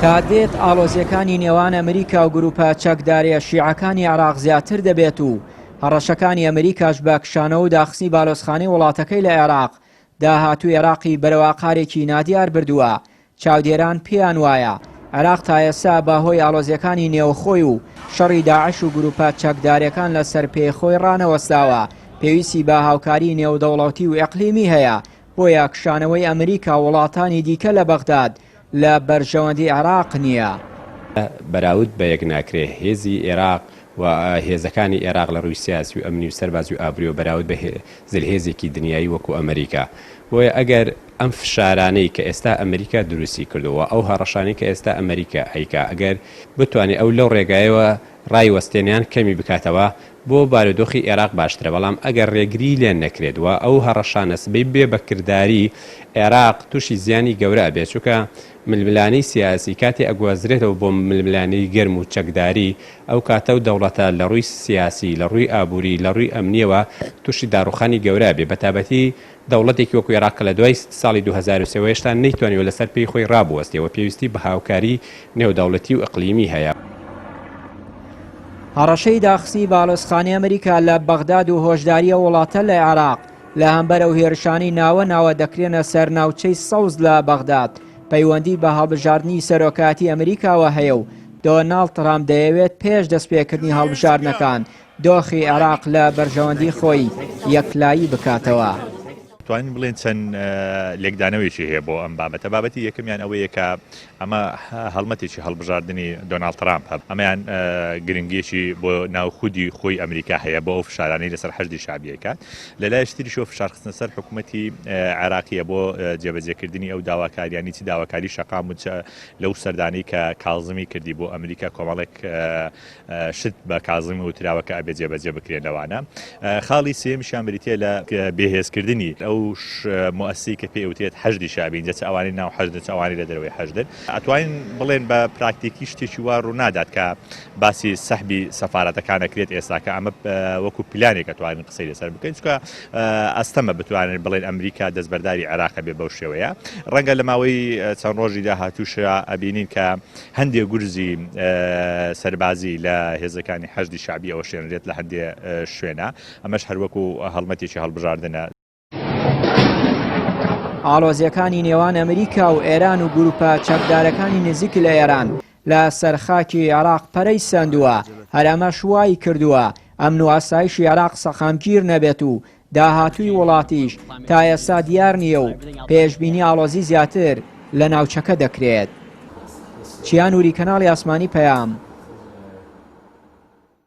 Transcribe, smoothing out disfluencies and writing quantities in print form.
تا دێت ئاڵۆزیەکانی نێوان ئەمریکا و گروپە چەکداریە شیعەکانی عێراق زیاتر دەبێت و هەڕەشەکانی ئەمریکاش بە کشانەوە و داخستنی بالۆزخانەی وڵاتەکەی لە عێراق داهاتووی عێراقی بەرەو ئاقارێکی نادیار بردووە. چاودێران پێیان وایە عێراق تا ئێستا بە هۆی ئاڵۆزیەکانی نێوخۆی و شەڕی داعش و گروپە چەکدارەکان لەسەر پێی خۆی ڕانەوەستاوە، پێویستی بە هاوکاری نێودەوڵەتی و ئیقلیمی هەیە، بۆیە کشانەوەی ئەمریکا و وڵاتانی دیکە لە بەغداد لە بەرژەوەندی عێراق نییە. بەراورد بە یەک ناکرێ هێزی ئێراق و هێزەکانی ئێراق لە ڕووی سیاسی و ئەمنی و سەربازی و ئابووریەوە بەراورد بە زلهێزێکی دنیایی وەکو ئەمریکا. بۆیە ئەگەر ئەم فشارانەی کە ئێستا ئەمریکا دروستی کردووە و ئەو هەڕەشانەی کە ئێستا ئەمریکا ئەیکا ئەگەر بتوانێ ئەو لەو ڕێگایەوە ڕایوەستێنێ یان کەمی بکاتەوە بۆ بارودۆخی ئێراق باشترە بەڵام ئەگەر ڕێگری لێ نەکرێت و ئەو هەڕەشانە سبەی ببێ بە کرداری ئێراق توشی زیانی گەورە ئەبێت چونکە ململانێی سیاسی کاتێ ئەگوازرێتەوە بۆ ململانێی گەرم و چەکداری ئەو کاتە و دەوڵەتە لە ڕووی سیاسی لە ڕووی ئابووری لە ڕووی ئەمنیەوە توشی داڕوخانی گەورە ئەبێ بەتابەتی دەوڵەتێکی وەکو ئێراق کە لە دوای ساڵی 2003 وە هێشتا نەیتوانیوە لەسەر پێی خۆی ڕابوەستێ و پێویستی بە هاوکاری نێودەوڵەتی و ئیقلیمی هەیە. هەڕەشەی داخستنی باڵۆزخانەی ئەمریکا لە بەغداد و هۆشداری ئەو وڵاتە لە عێراق لە هەمبەر ئەو هێرشانەی ناوە ناوە دەکرێنە سەر ناوچەی سەوز لە بەغداد پەیوەندی بە هەڵبژاردنی سەرۆکایەتی ئەمریکاوە هەیە و دۆناڵد ترامپ دەیەوێت پێش دەستپێکردنی هەڵبژاردنەکان دۆخی عێراق لە بەرژەوەندی خۆی یەکلایی بکاتەوە. توانین بڵێن چەند لێکدانەوەیەکی هەیە بۆ ئەم بابەتە بابەتی یەکەمیان ئەوەیە کە ئەمە هەڵمەتێکی هەڵبژاردننی دۆناڵد ترامپ هەب ئەمەیان گرنگیەکی بۆ ناو خودی خۆی ئەمریکا هەیە بۆ ئەو فشارانەی لەسەر حەشدی شعبیەکات لە لایەکی تریشەوە فشارخستنە سەر حکوومەتی عێراقیە بۆ جێبەجێکردنی ئەو داواکاریانی چ داواکاری شەقام و لەو سەردانی کە کازمی کردی بۆ ئەمریکا کۆمەڵێک شت بە کازمی وتراوە کە ئەبێ جێبەجێ بکرێن لەوانە خاڵی سێیەمیشیان بریتیە لە بێهێزکردنی ئەو موئەسسەی کە پێی ئەوترێت حەشدی شەعبی ئینجا چ ئەوانەی ناو حەشدن چ ئەوانەی لە دەرەوەی حەشدن ئەتوانین بڵێن بە پراکتیکی شتێکی وا ڕوونادات کە باسی سەحبی سەفارەتەکان ئەکرێت ئێستا کە ئەمە وەکو پلانێک ئەتوانین قسەی لەسەر بکەین چونکە ئەستەمە بتوانین بڵێن ئەمریکا دەستبەرداری عێراق بێ بەو شێوەیە ڕەنگە لە ماوەی چەند ڕۆژی داهاتووشا ئەبینین کە هەندێ گورزی سەربازی لە هێزەکانی حەشدی شەعبی ئەوەشێنرێت لە هەندێ شوێنە، ئەمەش هەر وەکو هەڵمەتێکی هەڵبژاردنە. ئاڵۆزییەکانی نێوان ئەمریکا و ئێران و گروپە چەکدارەکانی نزیک لە ئێران لە سەر خاکی عێراق پەرەی سەندووە، هەر ئەمەش وای کردووە ئەمن و ئاسایشی عێراق سەقامگیر نەبێت و داهاتووی وڵاتیش تا ئێستا دیار نییە و پێشبینی ئاڵۆزی زیاتر لە ناوچەکە دەکرێت. چیا نوری کەناڵی ئاسمانی پەیام.